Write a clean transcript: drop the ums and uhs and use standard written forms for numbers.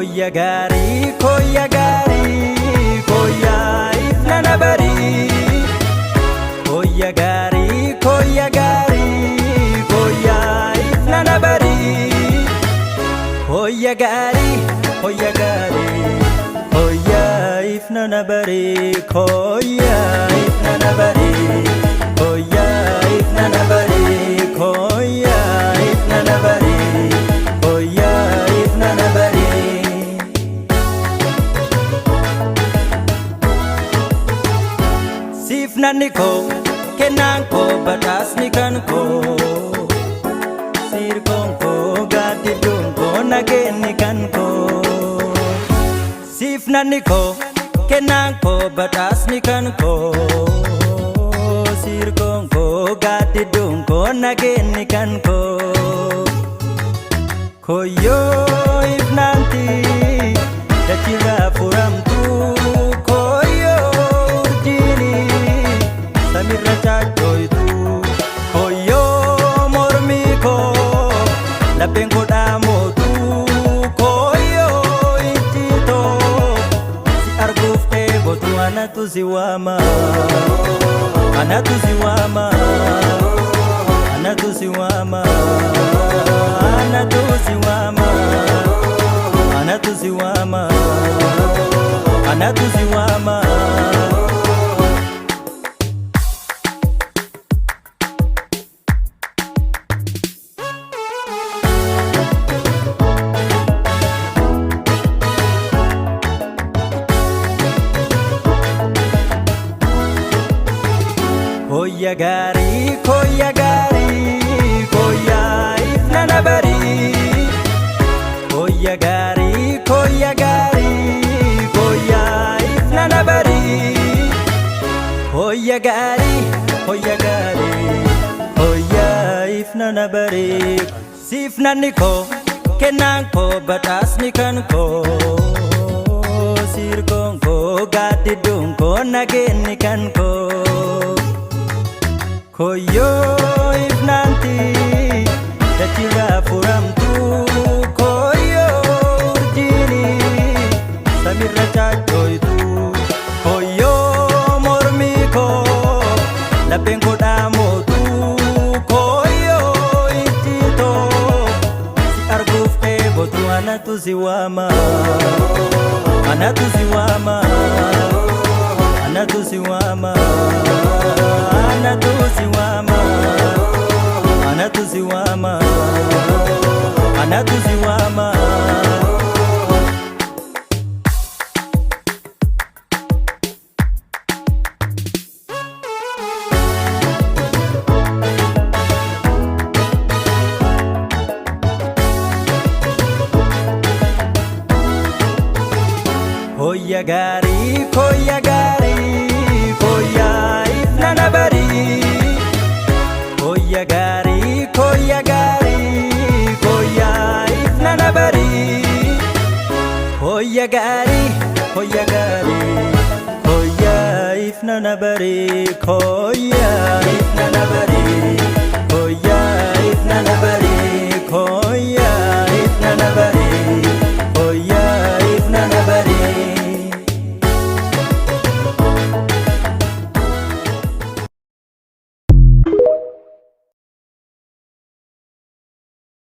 Koyya gaarii, koyya gaarii, koyyaa ifna na barii. Koyya gaarii, koyya gaarii, koyyaa ifna na barii. Koyya gaarii, koyya gaarii, koyyaa ifna na barii. Koyyaa ifna na barii. Koyyaa ifna na barii. Koyyaa ifna na barii. Koyyaa ifna na barii. Siif nanni koo, kennaan koo, badhaasni kan koo. Sirkoon koo, gaaddidduun koo, nageenni kan koo. Siif nanni koo, kennaan koo, badhaasni kan koo. Sirkoon koo, gaaddidduun koo, nageenni kan koo. Koyyoo ifnaanti dachirraa furamtu, koyyoo urjiini samirra chaachooytu, koyyoo mormii koo lapheen koo dhaamootu, koyyoo ijjitoo si arguuf dheebotu, anatu si waama, anatu si waama, anatu si waama, anatu si waama, anatu si waama, anatu si waama. Koyya gaarii, koyya gaarii, koyyaa ifna na barii. Koyya gaarii, koyya gaarii, koyyaa ifna na barii. Koyya gaarii, koyya gaarii, koyyaa ifna na barii. Siif nanni koo, kennaan koo, badhaasni kan koo. Sirkoon koo, gaaddidduun koo, nageenni kan koo. Koyyoo ifnaanti dachirraa furamtu, koyyoo urjiini samirra chaachooytu, koyyoo mormii koo lapheen koo dhaamootu, koyyoo ijjitoo si arguuf dheebotu, anatu si waama, anatu si waama, anatu si waama, anatu si waama, anatu si waama, anatu si waama. Koyya gaarii, koyya gaarii, koyyaa ifna na barii. Koyya gaarii, koyya gaarii, koyyaa ifna na barii. Koyya gaarii, koyya gaarii, koyyaa ifna na barii. Koyyaa ifna na barii. Koyyaa ifna na barii.